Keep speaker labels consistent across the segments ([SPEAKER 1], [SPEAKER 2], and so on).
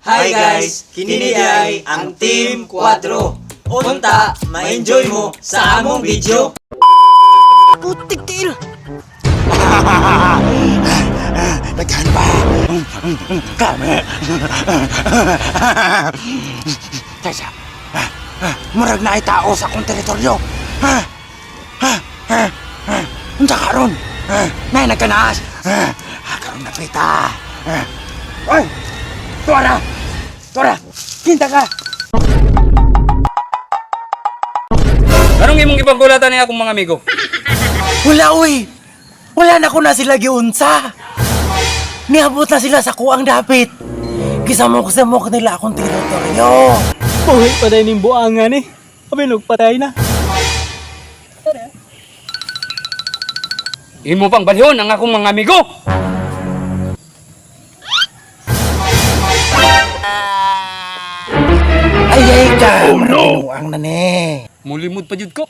[SPEAKER 1] Hi guys! Kini ay ang Team 4. Unta, ma-enjoy mo sa among video.
[SPEAKER 2] Putik tiil.
[SPEAKER 3] Daghan pa. Kami. Teka. Murag na ay tao sa akong teritoryo. Ha? Ha? Ha? Ha? Unsa karon? Nay nagkanaas. Karon na pita. Oy! Tuara! Tuara! Kinta ka!
[SPEAKER 4] Anong imong ipagulatan niya akong mga amigo?
[SPEAKER 3] Wala uy! Wala na ko na sila giunsa! Niabot na sila sa kuang dapit! Gisamok-samok nila akong teritoryo!
[SPEAKER 5] Uy, patay ning buangan eh. Abinog patay na.
[SPEAKER 4] Imo pang balhon ang akong mga amigo.
[SPEAKER 3] Ay ay ka! Oh no! Ang nani!
[SPEAKER 4] Mulimod pa jud ko.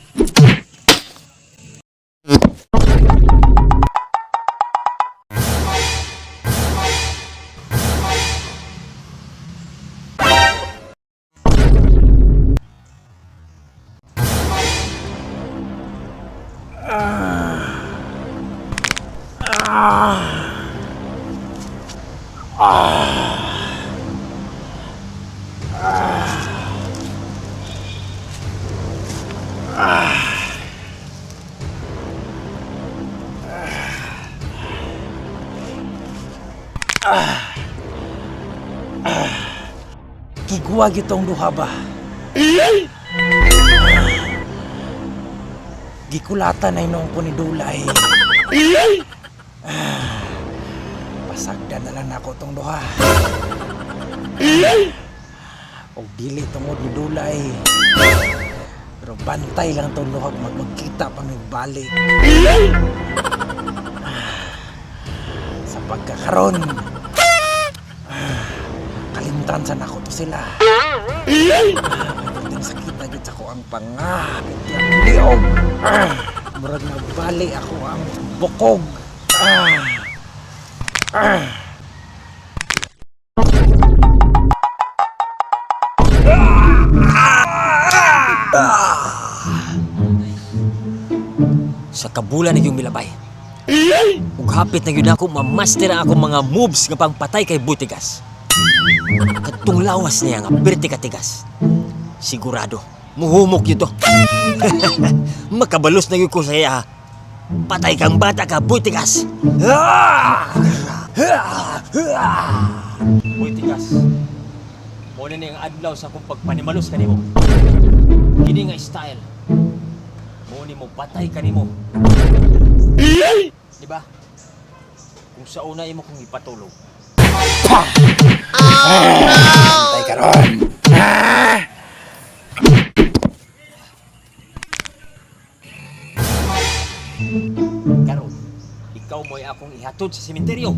[SPEAKER 3] Kiguwa gitong duha ba? Gikulatan ay noong ko ni Dulay. Ah, Pasagdan na lang nako tong duha. Og dili tungod ni Dulay. Pero bantay lang tong duha kung magkita pa may balik. Sa pagkakaron, kalimtan sa nako to sila. Ang sakit na gid sa ko ang panga. Ang liog. Ah, murag nabali ako ang bukog. Ah. Ah.
[SPEAKER 1] Sa kabulan na yung milabay. Ug hapit na gyud ako ma-master ang akong mga moves nga pangpatay kay Butigas. Katong lawas niya nga pirti katigas. Sigurado, muhumok yun to. Makabalos na gyud ko sa iya. Patay kang bata ka, Butigas. Butigas. Mo na ni ang adlaw sa akong pagpanimalos kanimo. Kini nga style. Mo ni mo patay kanimo. Di ba? Kung sa una imo kong ipatulog.
[SPEAKER 3] Bantay karon. Ah!
[SPEAKER 1] Karon, ikaw mo'y akong ihatod sa sementeryo.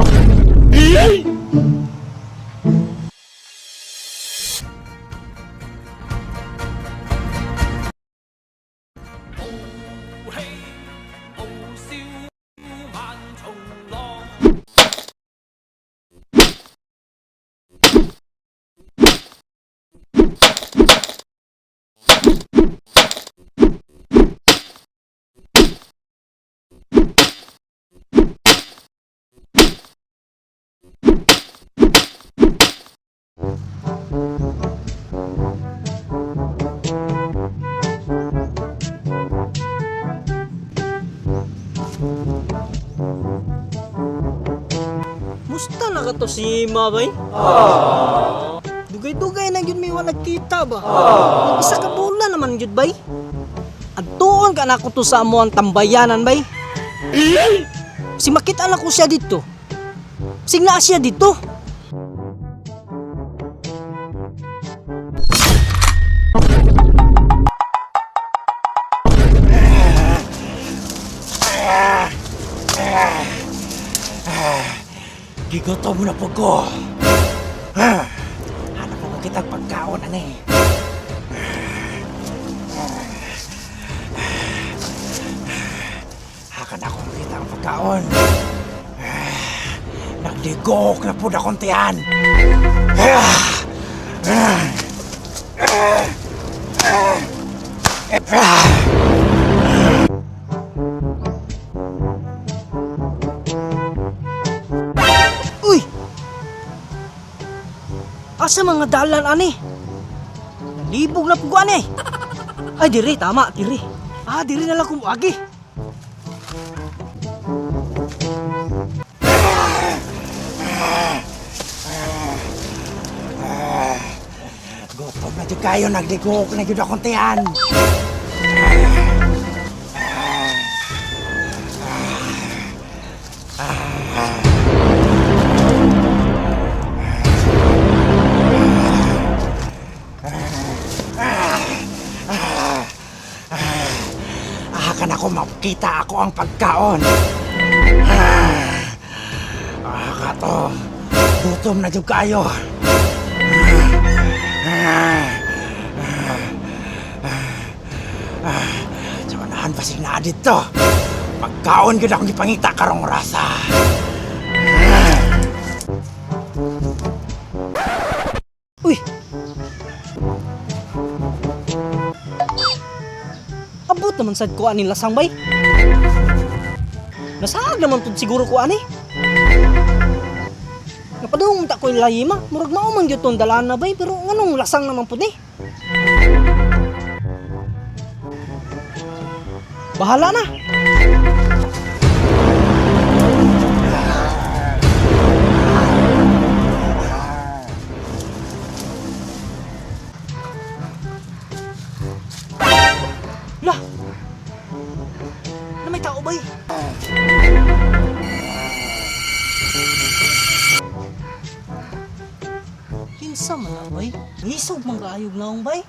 [SPEAKER 2] Musta na ka to si Ima bay? Dugay-dugay na gyud may wa nagkita ba? Mag isa ka bulan naman gyud bay. Adtuon ka na ko to sa amo ang tambayanan bay. Si makita na ko siya dito. Sing naa siya dito.
[SPEAKER 3] Gigutom na po ko. Ah, hanap ko kitang pagkaon ani. Hakan ako makita ang pagkaon. Ah, nagdigok na po na kontian. Ah! Ah!
[SPEAKER 2] Uy! Asa mga dalan ani? Nalibog na pugo ani. Ay diri tama diri. Ah, diri na lang kumuagi.
[SPEAKER 3] Gutom na jud kayo, nagdigok na jud akong tiyan. Akan ako makita ako ang pagkaon. Ah, kato. Gutom na jud kayo. Sa unahan pa sila na dito. Pagkaon gyud akong gipangita karong rasa.
[SPEAKER 2] Uy! Abot naman sad ko ani lasang bay. Nasaag naman pud siguro ko ani. Napadung ta ko layima, murag mao man gyud tong dalan na bay, pero nganong lasang naman pud ni? Bahala na. Lah. Na may tao bay. Kinsa man na bay? Lisog man kaayog naong bay.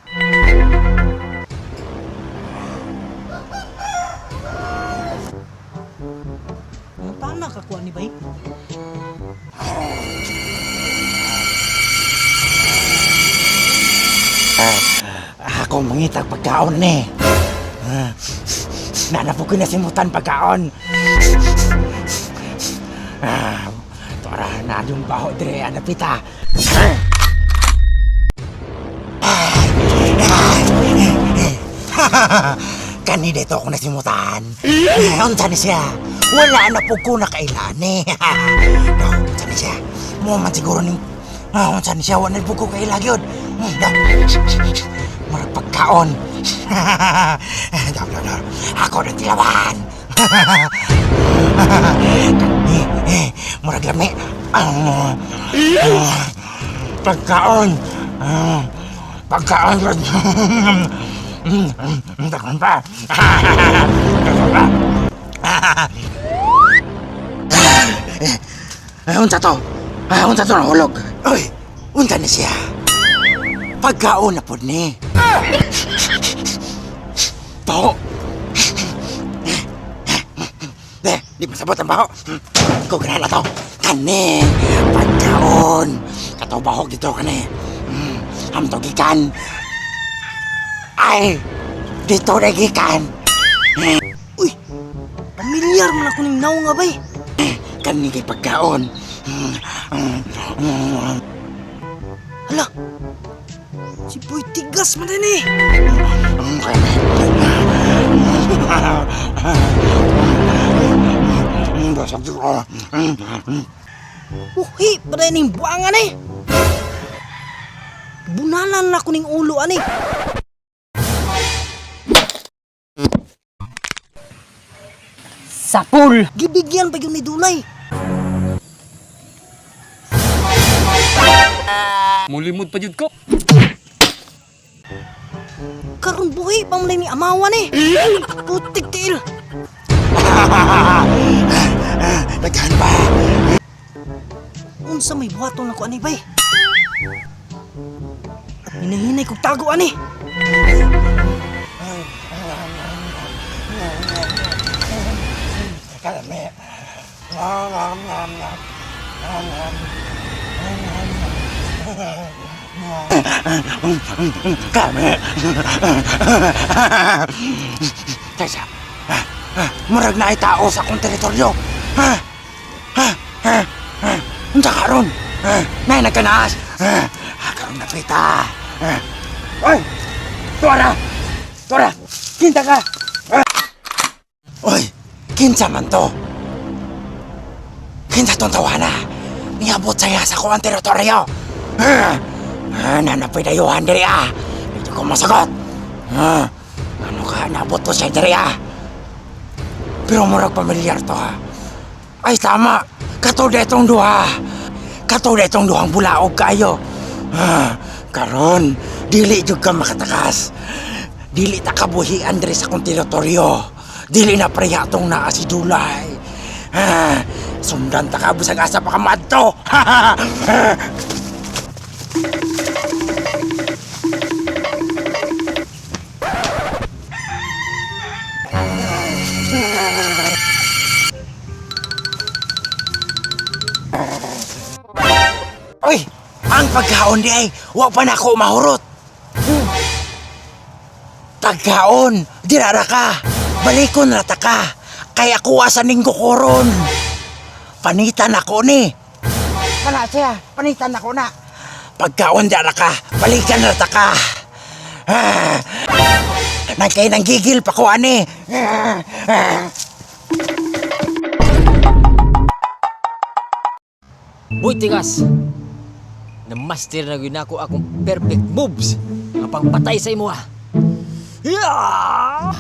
[SPEAKER 2] Ang tana ka kuha ni bay?
[SPEAKER 3] Ako mangitag pagkaon ni. Ah, Nanapo ko na simutan pagkaon. Ah, Tora na yung baho dire anapita. Kani dito ako nasimutan. Unsa ni siya? Wala na po ko nakailani. Daw, unsa ni siya? Mo man siguro ning unsa ni siya? Wala na po ko kaila gyud. Daw. Murag pagkaon. Daw, daw, daw. Ako na tilawan. Kani, murag lami. Ah, ah, pagkaon. Ah, pagkaon. Daghan pa. Daghan pa. Eh, unsa to? Ah, unsa to nahulog? Uy, unsa ni siya? Pagkaon na pod ni. Baho. De, di masabot ang baho. Ikaw ganala to. Kani, pagkaon. Kataw bahog dito kani. Hamto gikan. Ay, dito na gikan.
[SPEAKER 2] Uy! Pamilyar man ako ning naong nga bay.
[SPEAKER 3] Kani kay pagkaon.
[SPEAKER 2] Hala! Si Boy Tigas man din eh!
[SPEAKER 3] Basag ko.
[SPEAKER 2] Uhi, pa ning buangan eh! Bunalan na ko ning ulo ani.
[SPEAKER 5] Sapul!
[SPEAKER 2] Gibigyan pa yun ni Dulay.
[SPEAKER 4] Mulimod pa jud ko.
[SPEAKER 2] Karon buhi pa man ni amawan eh. Putik tiil.
[SPEAKER 3] Daghan pa.
[SPEAKER 2] Unsa may buhaton nako ani bay? Hinahinay kog tago ani.
[SPEAKER 3] Kalame. Kalame. Teka. Murag na ay tao sa akong teritoryo. Ha? Ha? Ha? Ha? Unsa karon? Ha? Nay nagkanaas. Ha? Karon na pita. Ha? Oy! Tuara! Tuara! Kinsa ka? Ah! Oy, kinsa man to? Kinsa tong tawana? Niabot saya sa kuang teritoryo. Ah! Ah, nanapoy dayuhan diri ah. Hindi ko masagot. Ah, ano ka, naabot to siya diri ah. Pero murag pamilyar to ha. Ay tama, katulad itong duha. Katulad itong duhang bulaog kayo. Ah, karon, dili jud ka makatakas. Dili ta kabuhian diri sa akong teritoryo. Dili na preha tong naa si Dulay. Ah, sundan ta ka busag asa pa ka maadto. Oy, ang pagkaon di ay wa pa nako mahurot. Pagkaon, dirara ka. Balikon ra ta ka. Kay ako asa ning kukoron. Panitan ako ni. Kana siya, panitan ako na. Pagkaon dira ka, balikan ra ta ka. Ah, nangkay nang gigil pa ko ani. Ah, ah.
[SPEAKER 1] Boy Tigas, na-master na gyud nako akong perfect moves nga pangpatay sa imo ah. Yeah!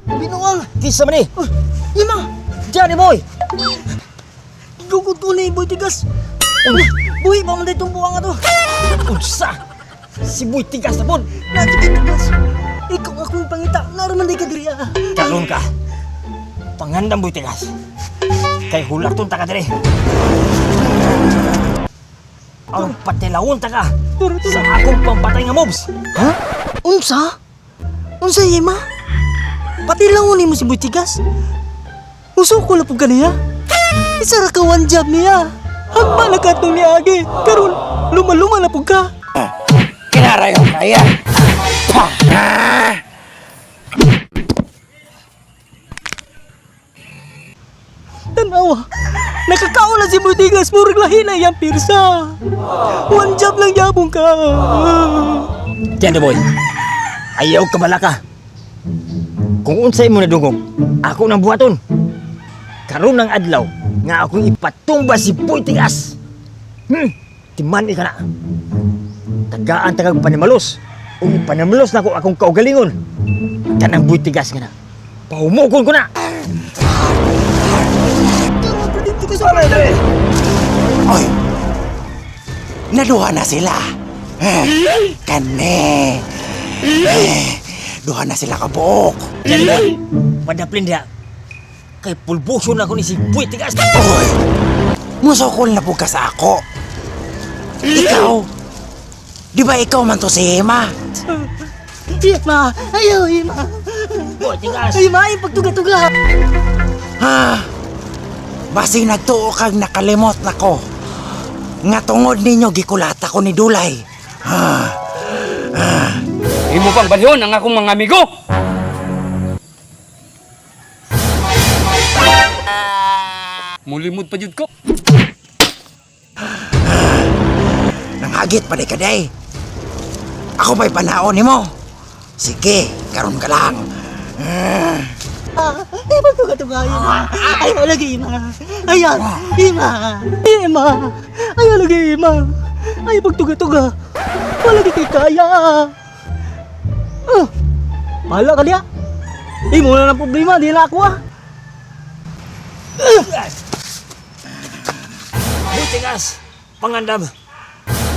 [SPEAKER 2] Binuang!
[SPEAKER 1] Kinsa man ni?
[SPEAKER 2] Ima!
[SPEAKER 1] Johnny boy!
[SPEAKER 2] Giguguto ni Boy Tigas! Buhi pa man ditong buwang ato!
[SPEAKER 1] Unsa? Si Boy Tigas na pod.
[SPEAKER 2] Nati Tigas! Ikaw akong pangita, naraman di ka diri ah!
[SPEAKER 1] Karon ka. Pangandam Boy Tigas. Kay hulakton ta ka diri. Ang patilawon ta ka
[SPEAKER 2] Turo, turo.
[SPEAKER 1] sa akong pampatay nga moves.
[SPEAKER 2] Ha? Unsa? Unsa Ima? Pati lang mo si Boy Tigas. Uso ko na po ganiya. Isa ra ka one job niya. Hagpa na katong niagi. Karon luma-luma na po ka.
[SPEAKER 3] Kinarayo kaya. Pa. Ah.
[SPEAKER 2] Tanawa. Nakakaon na si Boy Tigas. Murag lahi na iyang pirsa. One job lang yabong ka.
[SPEAKER 1] Johnny boy. Ayaw ka balaka. Kung unsay mo nadungog, ako nang buhaton. Karon ng adlaw nga akong ipatumba si Boy Tigas. Timan ka na. Tagaan tagag panimalos. Ug ipanamalos na ko akong kaugalingon. Kanang Boy Tigas nga na. Pahumukon ko na.
[SPEAKER 3] Oy! Naduha na sila. Eh, kane. Eh, duha na sila kabuok.
[SPEAKER 1] Johnny boy, padaplin diha. Kay pulbuso na ko ni si Boy Tigas.
[SPEAKER 3] Oy! Musukol na po ka sa ako. Ikaw? Di ba ikaw man to si Emma?
[SPEAKER 2] Ima! Ayaw, Ima!
[SPEAKER 1] Boy Tigas.
[SPEAKER 2] Ima, ay pagtuga-tuga!
[SPEAKER 3] Ha? Basi nagtuo kag nakalimot nako. Nga tungod ninyo gikulata ko ni Dulay. Ha?
[SPEAKER 4] Imo pang balhon ang akong mga amigo. Mulimod pa jud ko.
[SPEAKER 3] Nanghagit pa di ka day. Ako ba'y panaon nimo? Sige, karon ka lang. Ah.
[SPEAKER 2] Ay, pagtuga-tuga, Ima! Ay, lagi, Ima! Ayan, Ima! Ima! Ay, lagi, Ima! Ay, pagtuga-tuga! Wala di kay kaya! Ah, bahala ka niya! Imo na ng problema, di na ako ah!
[SPEAKER 1] Boy Tigas, pangandam.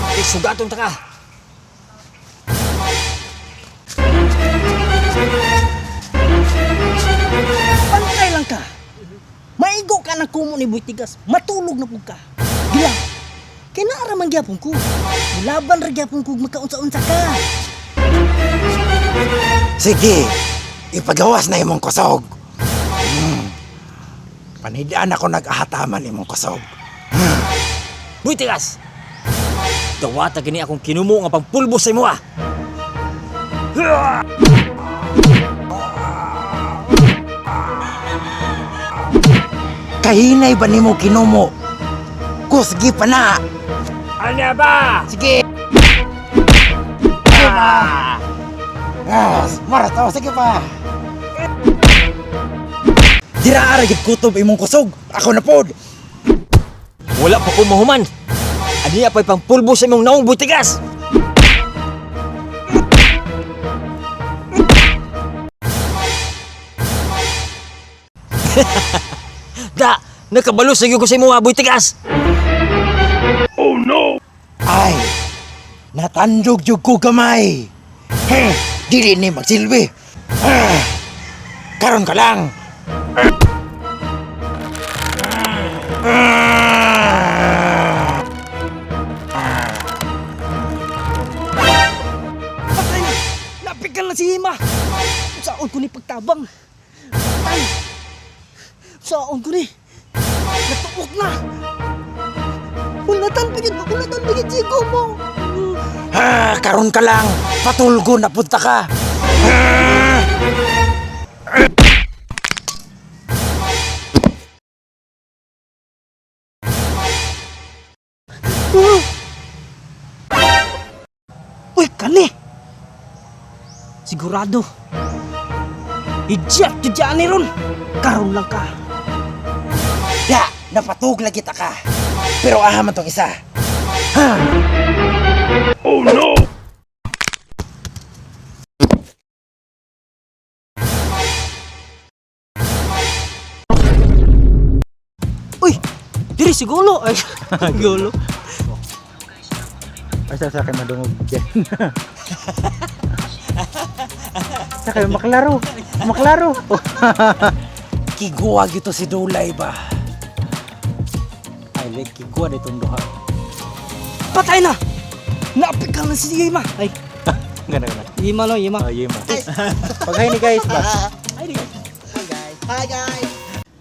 [SPEAKER 1] Kay sugaton ta ka.
[SPEAKER 2] Pantay lang ka! Maigo ka ng kumo ni Boy Tigas, matulog na pug ka. Gila, kay naara man gyapon ko. Mulaban ra gyapon ko makaunsa-unsa ka.
[SPEAKER 3] Sige, ipagawas na imong kusog. Panidaan ako nag-ahataman imong kusog.
[SPEAKER 1] Boy Tigas! Dawata gini akong kinumo nga pangpulbo sa imo ah.
[SPEAKER 3] Kahinay ba nimo kinumo? Kusgi pa na.
[SPEAKER 1] Ano ba?
[SPEAKER 3] Sige. Sige pa. Ah, mara to, sige pa. Dira ara gid kutob imong kusog. Ako na pod.
[SPEAKER 1] Wala pa ko mahuman. Aniya pa'y pangpulbo sa imong naong butigas. Da, nakabalo sa ko sa imong butigas.
[SPEAKER 3] Ay, natandog jud ko gamay. Heh, dili ni magsilbi. Ah, karon ka lang.
[SPEAKER 2] Patay na! Napikal na si Ima! Saon ko ni pagtabang? Patay! Saon ko ni? Natuok na! Ulatan pa yun! Ulatan pa yun! Sigo mo!
[SPEAKER 3] Ah, karon ka lang. Patulgo na punta ka.
[SPEAKER 2] Uy, kani! Sigurado! Ijat jud ni ron! Karon lang ka!
[SPEAKER 3] Ya, napatug lagi ta ka. Pero aha man tong isa.
[SPEAKER 2] Uy! Diri si Golo! Ay, Golo.
[SPEAKER 5] Asa sa akin madungog dyan. Sa kayo maklaro. Maklaro.
[SPEAKER 3] Kiguwa gito si Dulay ba?
[SPEAKER 5] Ay, like, kiguwa na itong duha.
[SPEAKER 2] Patay na! Napikal na si Ima! Ay,
[SPEAKER 5] Gana, gana.
[SPEAKER 2] Ima no, Ima.
[SPEAKER 5] Oh, yema. Pag-hi ni guys ba?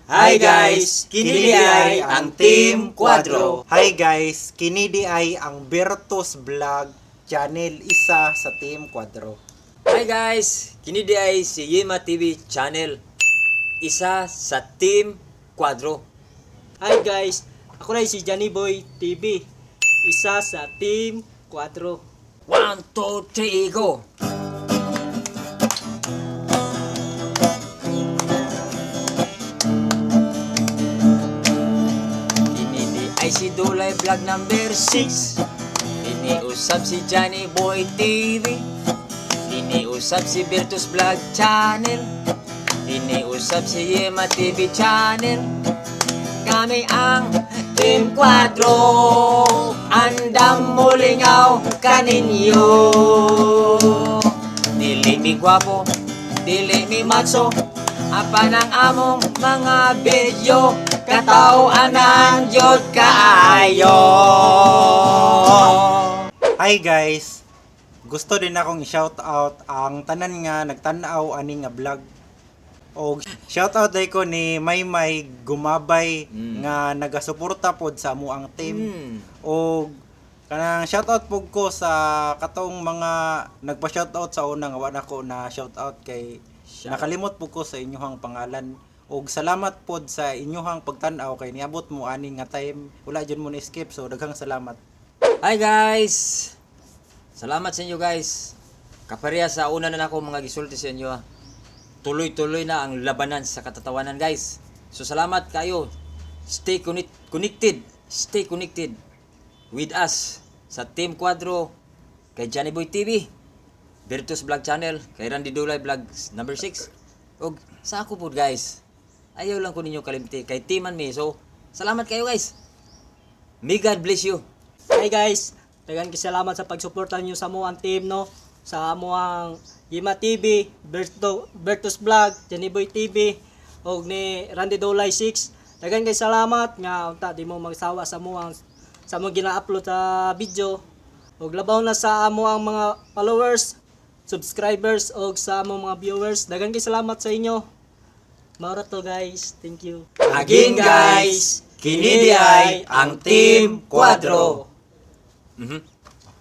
[SPEAKER 1] Hi guys, kini ay ang Team Quadro.
[SPEAKER 6] Hi guys, kini di ay ang Bertos Vlog channel, isa sa Team Quadro.
[SPEAKER 1] Hi guys, kini di ay si Yema TV channel. Isa sa Team Quadro.
[SPEAKER 2] Hi guys, ako na si Johnny Boy TV. Isa sa Team 4.
[SPEAKER 1] 1, 2, 3, go! Kini di ay si Dulay Vlog number 6. Iniusap si Johnny Boy TV. Iniusap si Virtus Vlog Channel. Iniusap si Yema TV Channel. Kami ang Team Quadro. Andam mulingaw kaninyo. Dili mi gwapo, dili mi macho. Apan ang among mga video, kataw-anan jud kaayo.
[SPEAKER 6] Hi guys, gusto din akong i-shout out ang tanan nga nagtan-aw ani nga vlog. Og shout out day ko ni Maymay Gumabay nga nagasuporta pod sa amuang team. Og kanang shout out pud ko sa katong mga nagpa-shout out sa una nga wa nako na shout out kay nakalimot pud ko sa inyuhang pangalan. Og salamat pod sa inyuhang pagtan-aw kay niabot mo ani nga time, wala jud mo ni skip, so daghang salamat.
[SPEAKER 1] Hi guys! Salamat sa inyo guys. Kapareha sa una na nako mga gisulti sa inyo. Ah. Tuloy-tuloy na ang labanan sa katatawanan guys. So salamat kayo. Stay connected. Stay connected with us sa Team Quadro, kay Johnny Boy TV, Virtus Vlog Channel, kay Randy Dulay Vlog number 6. Og sa ako po guys. Ayaw lang ko ninyo kalimti kay team man mi. So salamat kayo guys. May God bless you.
[SPEAKER 2] Hi guys, daghan kay salamat sa pagsuporta niyo sa mo ang team no. Sa amo ang Yema TV, Bertos Vlog, Johnny Boy TV ug ni Randy Dolay 6. Daghan kay salamat nga unta di mo magsawa sa mo ang sa among gina-upload sa video. Ug labaw na sa amo ang mga followers, subscribers ug sa among mga viewers. Daghan kay salamat sa inyo. Maura to guys. Thank you.
[SPEAKER 1] Again guys, kini di ay ang Team Quadro.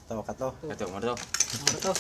[SPEAKER 6] Tawa ka to.
[SPEAKER 1] Ito, mo to.
[SPEAKER 2] Maura to.